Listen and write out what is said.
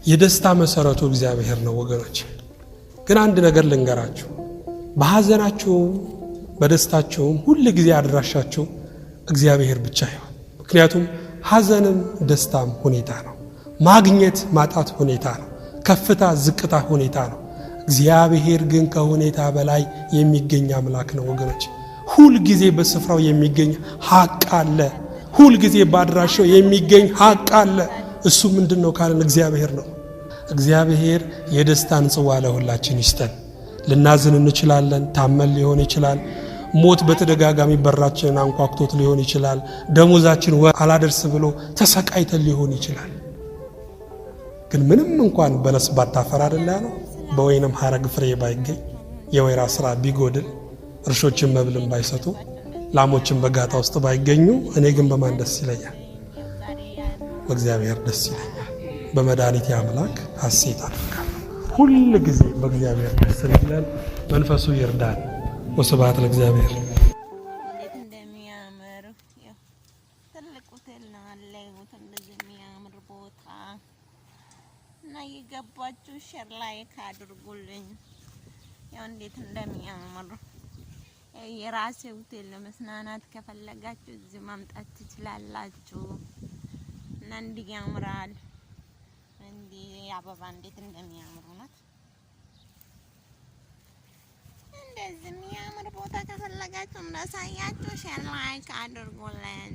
የደስታ መሰረቱ እግዚአብሔር ነው ወገኖች። ግን አንድ ነገር ልንገራችሁ፣ በሐዘናችሁም በደስታችሁም ሁል ጊዜ አድራሻችሁ እግዚአብሔር ብቻ ይሆን። ምክንያቱም ሐዘንም ደስታም ሁኔታ ነው። ማግኘት ማጣት ሁኔታ ነው። ከፍታ ዝቅታ ሁኔታ ነው። እግዚአብሔር ግን ከሁኔታ በላይ የሚገኝ አምላክ ነው ወገኖች። ሁል ጊዜ በስፍራው የሚገኝ ሀቅ አለ። ሁል ጊዜ በአድራሻው የሚገኝ ሀቅ አለ። እሱ ምንድን ነው ካለን እግዚአብሔር ነው። እግዚአብሔር የደስታን ጽዋ ለሁላችን ይስጠን። ልናዝን እንችላለን። ታመን ሊሆን ይችላል። ሞት በተደጋጋሚ በራችንን አንኳኩቶት ሊሆን ይችላል። ደሞዛችን አላደርስ ብሎ ተሰቃይተን ሊሆን ይችላል። ግን ምንም እንኳን በለስ ባታፈራ አይደል ያለው፣ በወይንም ሐረግ ፍሬ ባይገኝ፣ የወይራ ስራ ቢጎድል፣ እርሾችን መብልን ባይሰጡ፣ ላሞችን በጋጣ ውስጥ ባይገኙ፣ እኔ ግን በማን ደስ ይለኛል? በእግዚአብሔር ደስ ይለኛል። በመድኃኒቴ አምላክ ሐሴት አደርጋለሁ። ሁል ጊዜ በእግዚአብሔር ደስ እንዲለን መንፈሱ ይርዳን። ወስብሐት ለእግዚአብሔር። እንዴት እንደሚያምር! ያው ትልቅ ሆቴል ነው ያለሁት። እንደዚህ የሚያምር ቦታ እና እየገባችሁ share like አድርጉልኝ። ያው እንዴት እንደሚያምር! የራሴ ሆቴል ለመዝናናት ከፈለጋችሁ እዚህ ማምጣት ትችላላችሁ። እና እንዲህ ያምራል። እንዲህ አበባ እንዴት እንደሚያምር እውነት! እንደዚህ የሚያምር ቦታ ከፈለጋችሁ እንዳሳያችሁ share like አድርጉልን።